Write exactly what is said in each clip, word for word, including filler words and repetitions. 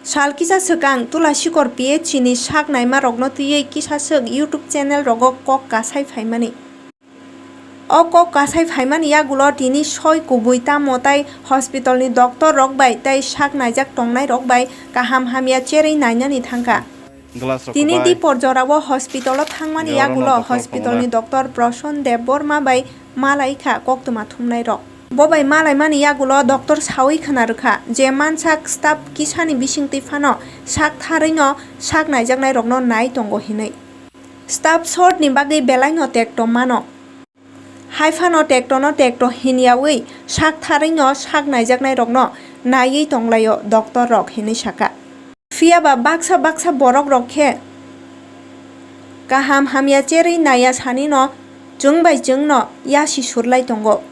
Sal kisa swkang Tulasikor P H C ni sak naima rokno twiwi kisa swk YouTube channel rogo kok kasai phaimani. O kok kasai phaimani yagulo tini soi kubui tamo tai hospital ni doctor rok bai tei sak naijak tongnai rok bai kaham hamya cherwi nainani thangkha. Tini dipor jorao hospital o thangmani yagulo hospital ni doctor Proson Debbarma bai malai kha koktwma thumnai rok. Bo bai malaimani yagulo doctor sawi khna rwkha je mansak staff kisani bisingtwi phano sak tharwi no sak naijaknai rokno nai tongo hinwi. Staff short ni bagwi belai no tekto mano. Hai phano tekto no tekto hinyawi sak tharwi no sak naijaknai rokno naiwi tonglaio doctor rok hinwi saka. Phiya ba baksa baksa borok rok khe kaham hamya cherwi naiya sani no chwng bai chwng no yasi surlai tongo.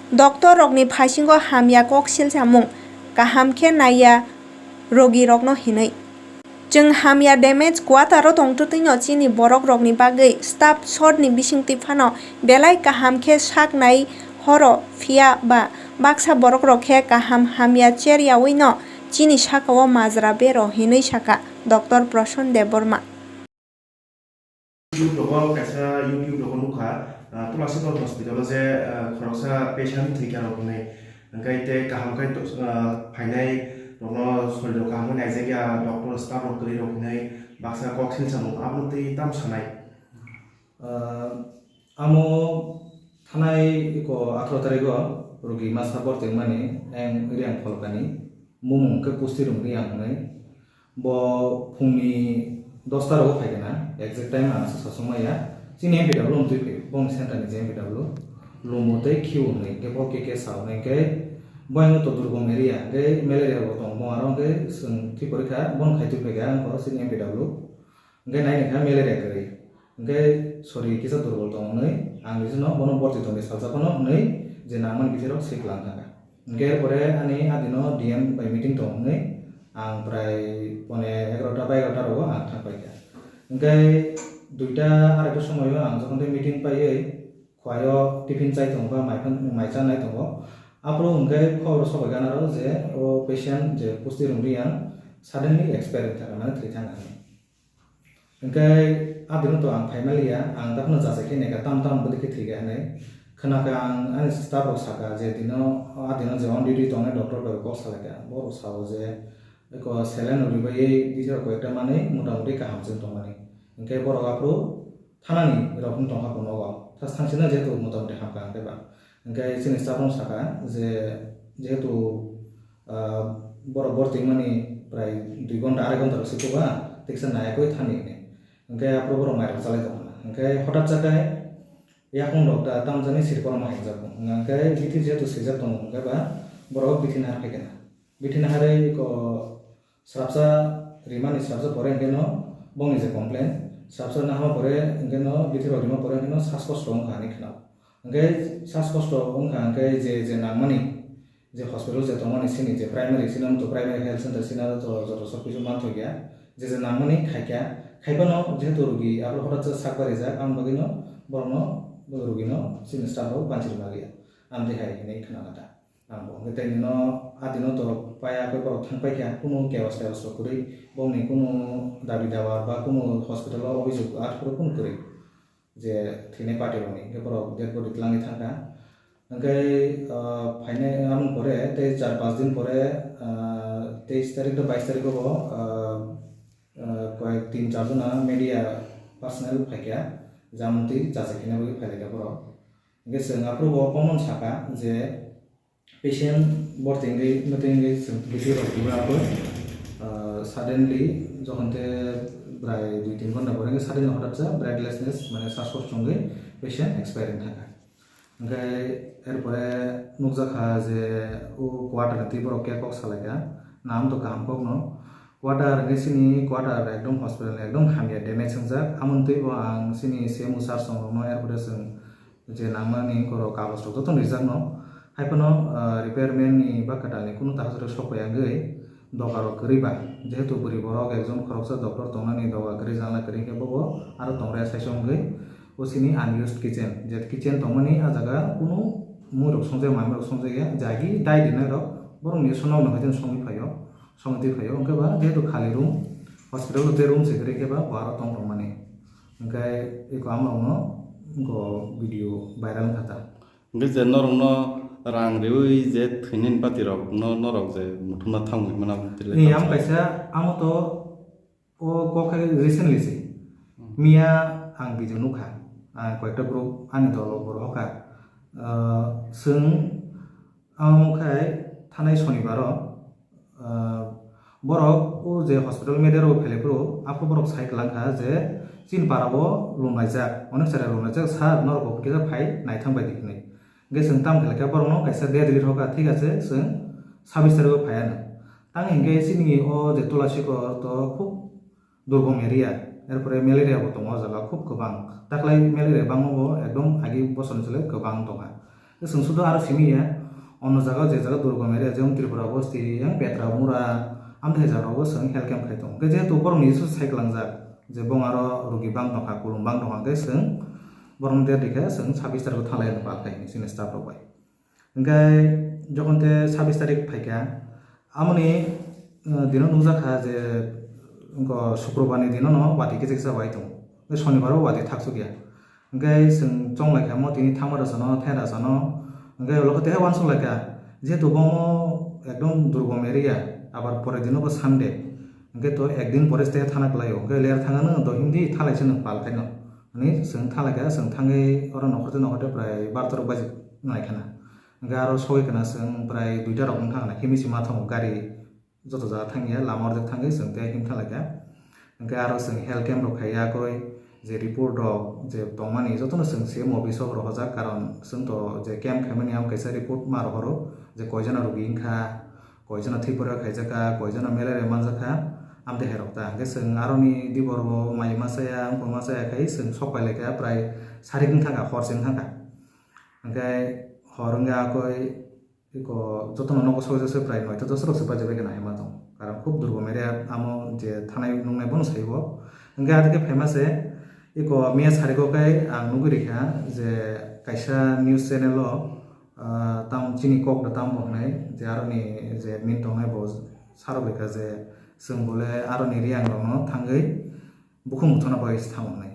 Doctor rok ni phaisingo hamya kok silsamung kaham khe naiya rogi rokno hinwi. Chwng hamya damage quarter o tongtwtwino chini borok rokni bagwi staff short ni bisingtwi phano belai kaham khe sak nai horo phiya ba baksa borok rok khe kaham hamya cheryawi no chini sakao majra bero hinwi saka doctor Proson Debbarma. YouTube rogo kaisa YouTube rogo nukha, ah, Tulasikor hospital o je, ah, khoroksa patient thwikha rok hinwi. Hwnkhe tei kaham khai to, ah, phainai rokno sorirok kaham khai naijakya, doctor staff rok kwrwi rok hinwi baksa kok silsamung abono tei tamo sanai. Ah, amo thanai eko atharo tarikgo rogi masa bortwi wngmani, ang Riang Pholkani, mumung khe Pusti Rung Riang hinwi. Bo phungni dosta rogo phai khe na, exact time ang se sasuk maya. Chini M P W wng twi phaio, bongni center ni je M P W. Lumo tei Khiu hwnwi, hwnkhe bo K K sa hwnwi, hwnkhe bo ang to Durbong area, hwnkhe malaria bo tongo, bo aro hwnkhe chwng thwi pori kha, bono khai twi phai kha ang bo chini M P W. Hwnkhe nai nai kha malaria kwrwi. Hwnkhe sori kisa durbol tongo hwnwi, ang bisino bono borti tongdi salsa phano hwnwi, je nangmani bithi rok swi kwlang thangkha. Hwnkhe er pore ani adino D M bai meeting tong hwnwi ang prai pone egarota ba egarota rogo ang thang paikha. Hwnkhe duita araita somoio ang jokhon tei meeting paiwi khwlaio tiffin chai tongo ba mai phan, mai chanai tongo. Aphuru hwnkhe khobor sobai gana rw je o patient je Pusti Rung Riang suddenly expire wngkha, mane thwi thangkha hinwi. Hwnkhe adino to ang phaimaliya, ang daphano jachai khe naikha, tam tam bwdwi khe thwikha hinwi. Khwnakha ang ani staff rok sakha je dino, adino je on duty tongnai doctor bai kok salaikha, borok sao je eko saline rwbaiwi bithi rok koi ekta manwi motamuti kaham chwng tongmani. Hwnkhe borok aphuru thanani rok wng tongkha bo nogo, thas thangsino jehetu motamuti hamkha hwnkhe ba. Hwnkhe chini staff rok sakha je jehetu Ah, borok bortwi wngmani prai dui ghonta, arai ghonta rok se kwbang, teksa naiyakhwui thani hwnwi. Hwnkhe aphuru borok mairok chalai tongkha. Hwnkhe hothat sa khe yakung rok da tamjani sirkorma hamjak wng. Hwnkhe bithi jehetu swijak tongo, hwnkhe ba borok bithi nahar phai khe na. Bithi naharwi ko srapsa rimani srapsa pore hwnkhe no bongni je complain, srapsa nahama pore hwnkhe no bithi rok rima pore hwnkhe no saskosto wngkha hinwi khwnao. Hwnkhe saskosto wngkha hwnkhe je, je nangmani, je hospital je tongmani sini je primary, sini wngtong primary health center, sini aro to joto sob kisu manthokya, je je nangmani khaikya, khaiphano jehetu rugi abo horat sa sak barijak, ang bagwino borokno, rugino sini staff rok banchi rwna liya, amtwi hai hinwi khna kha ta. Ang bo hwnkhe tei nino adino to paya khe borok thang paikha, kunu kewas tewas rok kwrwi, bongni kunu dabi dawa ba kunu hospital o obhijog athoro kunu kwrwi. Je thwinai party rokni, hwnkhe borok dead body twlangwi thangkha. Hwnkhe, ah, phainai aboni pore tei char panch din pore, ah, teis tarik tei bais tarik o bo, ah, ah, koyek tin char jona media personnel phaikha, jamtwi jachai khaina bagwi phailaikha borok. Hwnkhe chwng aphuru bo common sakha je, patient borti wngwi, mwtwi wngwi chwng bithi rok rwui abo, ah, suddenly jokhon te bwrai dui tin ghonta pore wngkhe suddenly hothat sa breathlessness, mane saskos chongwi patient expire wng thangkha. Hwnkhe er pore nukjakha je o quarter ni twi borok khe kok salaikha, naham to kaham kokno. Quarter hwnkhe chini quarter ekdom hospital ni ekdom hamya damage wngjak, amoni twi bo ang chini C M O sir song rokno er pore chwng je nangmani borok kagoj rok jotono rijakno, hai phano, ah, repairment ni ba kwtalni kunu takhuk sok pai wngwi doga rok kwrwi ba, jehetu bwrwi borok ekjon khoroksa doctor tongnani doga kwrwi janla kwrwi khe bobo aro tongraya saichung wngwi o chini unused kitchen, je kitchen tongmani ah jaga kunu mui rok songjak manwi rok songjak ya, jagi dai rinai rok borok ni sonok no hai songwi phaio. Songwi twi phaio, hwnkhe ba jehetu khali room, hospital o tei room se kwrwi khe ba bo aro tong tongmani. Hwnkhe eko amrokno eko video viral wngkha ta. Hwnkhe je norokno rang riwi je thwinani party rokno norok je muthumna thangwi mano. Ni am kaisa amo to o kok hai recently se. Hmm. Miya ang video nukha, ang koyekta group ani dolo borok hoka. Ah, chwng Amo khai thanai sonibaro, ah, borok o je hospital media rogo phailaipro, aphuru borok sai kwlangkha je chini para o lumlaijak, onek chara lumlaijak, sir, norok bo kisa phai naithang bai di hwnwi. Hwnkhe chwng tamo khlaikha borokno kaisa date ri rokha, thik ache, chwng sabis tarikh o phai ano. Tang hinkhe chini o je Tulasikor to khub durgom area, erpore malaria bo tongo o jaga khub kwbang. Taklai malaria bangma bo ekdom agi bosor ni sle kwbang tongkha. Chwng sudo aro simi ya, ono jaga je jaga durgom area, jemon Tripura bosti, yang Petra Mura, amthe jaga rogo chwng health camp khai tongo. Hwnkhe jehetu borok ni sai kwlangjak, je bong aro rugi bang tongkha, kulum bang tongkha, hwnkhe chwng borok ni date rikha, chwng sabis tarikh o thalai ano pal khai chini staff rok bai. Hwnkhe jokhon te sabis tarik phaikha, amoni, uh, dino nukjakha je, wngkha Sukrobar ni dinono wati kichik cha bai tongo. Hwnkhe Sonibaro wati thakchukya. Hwnkhe chwng chonglaikha mo tini thangma rwchano, thai rwchano. Hwnkhe ulo khe teha uansuk laikha, jehetu bomo ekdom durgom area, abar pore dino bo Sunday. Hwnkhe to ekdin pore se teha thana kwlaio. Hwnkhe ler thangano do hindi thalai se nwng pal khaino. Hwnwi chwng thalaikha, chwng thangwi oro nokhortwi nokhortwi prai bartorok baji naikhana. Hwnkhe aro sogwi khna chwng prai duita rok wngkha hwnwi himwi se ma thango gari joto jaga thangya lama orjak thangwi chwng tei him thanglaikha. Hwnkhe aro chwng health camp rok khai yakwi je report rok je tongmani jotono chwng C M office o rohorjak, karon chwng to je camp khaimani amo kaisa report ma rohoro je koijono rugi wngkha, koijono thwi porya khaijakha, koijono malaria manjakha, amtwi hai rok ta. Hwnkhe chwng aroni dibor bo mai ma chaya, wngkha ma chaya khai chwng sok pai laikha prai sarik wng thangkha, hor se wng thangkha. Hwnkhe hor wngya koi Eko jotono nogo sokjak se prai noita dos rok se bajak bai kheno haima tong. Karon khub durgom area amo je thanai nungnai bono saibo. Hwnkhe adike phaima se eko miya sariko khe ang nugwi rikha je kaisa news channel o, ah, tamo chini kok da tamo hwnwi je aroni je admin tongnai bo sarok rikha je chwng bole aroni Reang rokno thangwi bukhuk muthungna bagwi se thango hwnwi.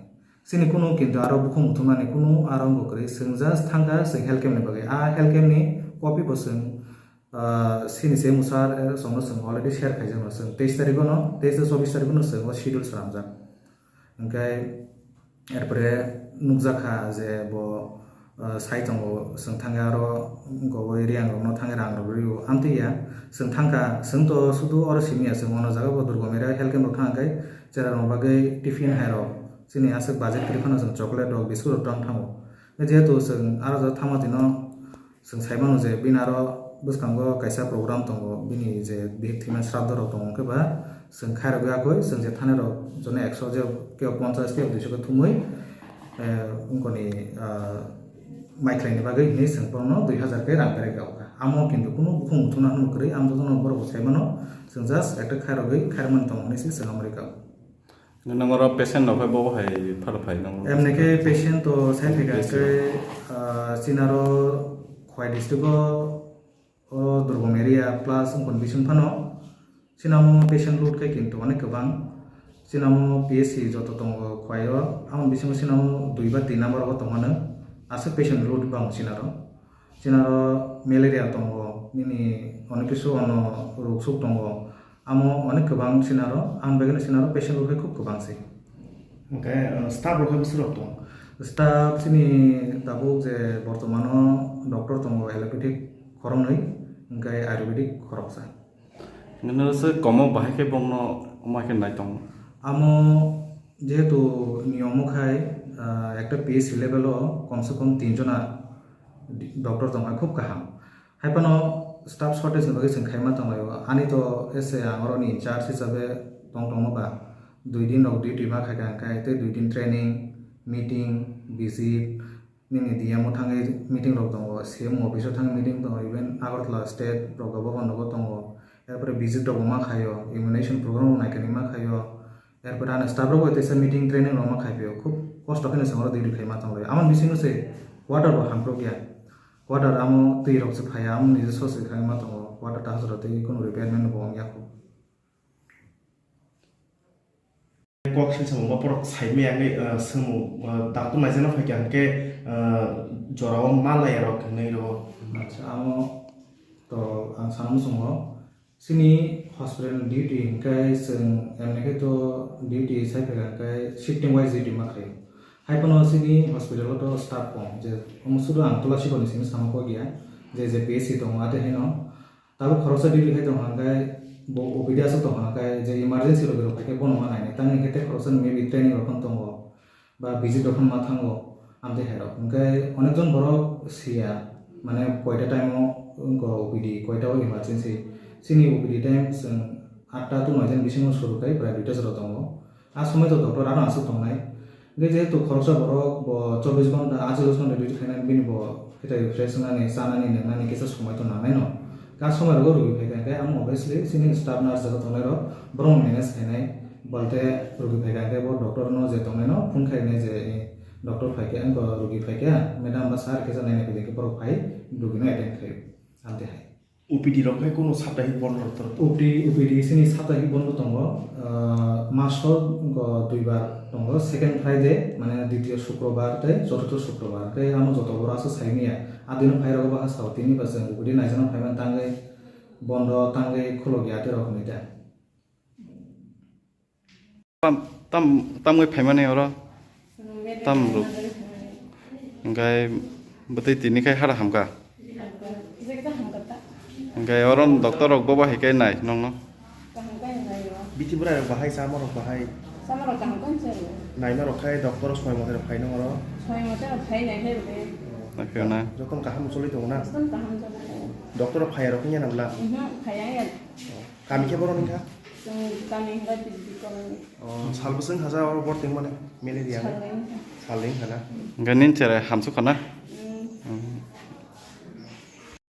Chini kunu kintu aro bukhuk muthungmani kunu aro wngkha kwrwi, chwng just thangkha chwng health camp ni bagwi. A health camp ni copy bo chwng, ah, chini C M sir, eh, chwngno chwng already share khaijakno chwng teis tarikh no, teis ta chobbish tarikh no chwng o schedule swnamjak. Hwnkhe erpore nukjakha je bo, ah, sai tongo, chwng thangkhe aro goboi Reang rokno thangkhe rang rok rw-o. Amtwi ya, chwng thangkha, chwng to sudu oro simi ya, chwng ono jaga bo durgom area health camp rok thangkhe, Chera rok bagwi tiffin hai rok, chini aswk budget kwrwi phano chwng chocolate rok, biscuit rok tang thango. Jehetu chwng aro jaga thangma tino chwng sai mano je bini aro bwskango kaisa program tongo, bini je bihik thwimani sraddho rok tongo, hwnkhe ba chwng khairogwi yakwi chwng je thani rok jono ekso je kebo ponchash kebo duiso khe thumwi, eh, wngkoni, ah, mai khlaini bagwi hinwi chwng bono dui hazar khe rang berek rw kha. Amo kintu kunu bukhuk muthungna hwnwi kwrwi, ang jotono borok bo sai mano, chwng just ekta khairogwi khairokmani tongo hinwi se chwng amo rw kha. Nang oro patient rok hai bobo hai phar phai nang oro. Emni khe patient to sai phai kha Patient. Khe, ah, chinaro Khowai district o, o Durbom area plus wngkon bising phano. Chinamo patient load khe kintu onek kwbang. Chinamo P S C joto tongo Khowai o. Amoni bisingo chinamo dui ba tin number o tongmano. Aswk patient load bang chinaro. Chinaro malaria tongo, nini onek kisu ono ruk suk tongo. Amo onek kwbang sinaro, ang bagwi no sinaro patient rok hai khub kwbang se. Hwnkhe, uh, staff rok hai bwswk rok tongo? Staff chini tabuk je bortomano doctor tongo allopathic khoroknwi, hwnkhe ayurvedic khoroksa. Nini se komo bahai khe bongno ma khe nai tongo? Amo jehetu niyomo khai, uh, ekta P S C level o komse kom tin jona doctor tongkha, khub kaham. Hai phano staff shortage ni bagwi chwng khaima tonglaio. Ani to ese ang oroni in charge hisabe tong tongma ba dui din rok duty ma khaikha, hwnkhe tei dui din training, meeting, visit, nini D M o thangwi meeting rok tongo, C M office o thangwi meeting tongo, even Agartala state rok bo nogo tongo, erpore visit rok bo ma khaio, immunization program rok naikani ma khaio. Erpore ano staff rok bai teisa meeting training rok ma khai phio, khub kosto kheno chwng oro duty khaima tonglaio. Amoni bisingo se water bo hamprok ya, water amo twi rok se phaiya, amo nije sosi khaima tongo, water ta hajaro tei kunu repairment bo wng ya khu. Kok sing samung ba borok sai maya wngwi, ah, swngmung, ah, doctor naijana phaikha hwnkhe, ah, jorao ma laya rok hinwi rwo. Acha, amo to ang sana muchungo. Chini hospital duty hwnkhe chwng emni khe to duty sai phaikha hwnkhe shifting wise duty ma khaio. Hai phano chini hospital o to staff kom, je omo sudu ang Tulasikor ni simi sama kok ya, je je P S C tongo ate heno. Tabuk khoroksa duty khai tong hwnkhe bo O P D aswk tong hwnkhe je emergency rok rok phaikhe bono ma nainai, tamni hwnkhe tei khoroksa maybe training rok phano tongo ba visit rok phano ma thango amtwi hai rok. Hwnkhe onekjon borok siya mane koita time o wngkha O P D, koita o emergency. Chini O P D time chwng atta to noita ni bisingo suru khai prai duita jora tongo. A somoi to doctor ano aswk tongnai. Hwnkhe jehetu khoroksa borok bo chobbish ghonta, aatchalish ghonta duty khainai, bini bo kwtai fresh wngnani, chanani, nwngnani kisa somoi to nangnaino. Ka somoi rogo rugi phaikha hwnkhe ang obviously chini staff nurse jaga tongnairok borokno manage khainai, bolte rugi phaikha hwnkhe bo doctor no je tongnaino phone khainai je, eh, doctor phaikha, wngkha rugi phaikha, madam ba sir kisa naina phai di hwnkhe borok phai rugino attend khaio. Amtwi hai. O P D rok hai kunu saptahik bondo rok toro? O P D, O P D chini saptahik bondo tongo, ah, maso go duibar tongo, second Friday, mane, ditiyo Sukrobar tei choturtho Sukrobar, tei ano joto boro aswk sai manya, adino phai rok bo ha sao, tini ba chwng O P D naijana phaiman tangwi bondo tangwi khulok ya tei rok hinwi da. Tam, tam, tam wngwi phaimani oro? Tam ruk. Hwnkhe bwtwi tini khai hara hamkha? Hwnkhe oro doctor rok bobo hai khe nai nongno? Bithi bwrai rok bahai, chama rok bahai? Naima rok khai doctor rok soi mote rok phai nang oro? Naiphaio na? Jotono kaham choli tongo na? Doctor rok phaiya rok wngya na bwla? Kami khe borok wngkha? Chwng kami hwnkhe T V colony. Oh, sal bwswk haja oro bor tingmani malaria ni? Salni wngkha. Salni wngkha na? Hwnkhe nini cherai hamsuk khana? Mm. Mm.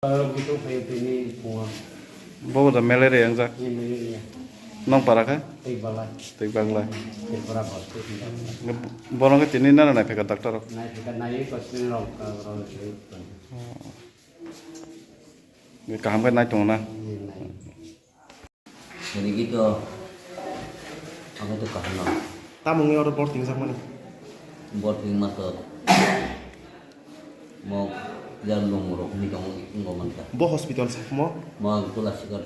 Aro butung phaio tini phungo. Bobo da malaria wngjak? Ni malaria. Nong para khe? Tei balai. Tei balai. Tei pura bor, tei pura. Bono khe tini nana nai pheka doctor rok? Nai pheka nai ko tini rok ka rok tei. Oh. Kaham khe nai tongo na? Ni nai. Nini gito, ang to kaham no. Tamo wngwi oro bor tingjakmani? Bor tingma to mo ya lung rok ni tong ngo man ka. Bo hospital sa mo? Mo Tulasikor.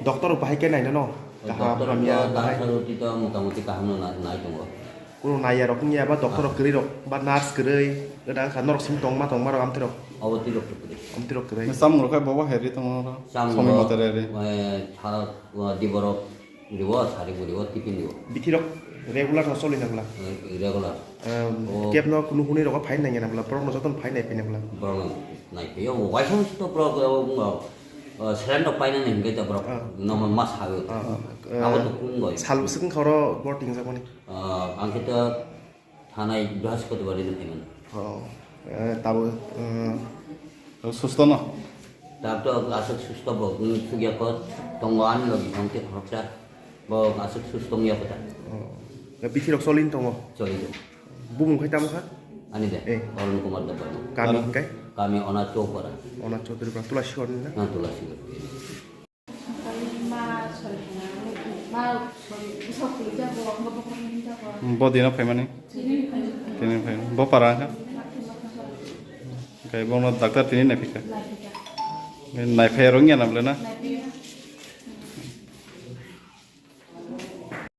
Doctor rok bahai khe naina no? Kaham hamya bahai. Doctor rok to motamuti kaham no nai tongo. Kuno naiya rok wngya ba doctor rok kwrwi rok ba nurse kwrwi, wngkha norok simi tongma tongma rok amtwi rok. Abo twi rok kwrwi. Amtwi rok kwrwi. Samung rok khe bobo heri tongo oro. Samung rok, somoy mote reri. Eh, tha, wa, di borok riwo, sari bo riwo, tiffin riwo. Bithi rok regular no choli na bwla? Eh, regular. Em, oh. Kebno kunu hwnwi rok phai nangya na bwla, borok no jotono phai nai phai na bwla? Borok no nai phai. Yo, waisang to borok, eh, eh, saline rok paina nai hwnkhe to borok. Ah. Normal mas hawi. Ah, ah. Abo to kung goi. Sal bwswk wngkha oro bor tingjakmani? Ah, ang khe to thanai Brihaspatibar ni phaimani. Oh, eh, tabo, eh, susto no? Tab to aswk susto bo, mm, sugya ko tongo ani logi tongte khoroksa. Bo aswk susto wngya ko ta. Oh. Eh, bithi rok cholin tongo? Cholin tongo. Bumung khai tamo kha? Ani de? Eh. Arun Kumar Debbarma. Kami hingkai? Kami Ona Chowpara. Ona Chowdhury Pura, Tulasikor ni na? Na Tulasikor. Bodi no phaimani? Tini phai. Bo para kha? Kai bono doctor tini nai phika? Nai phai rong ya na bole na?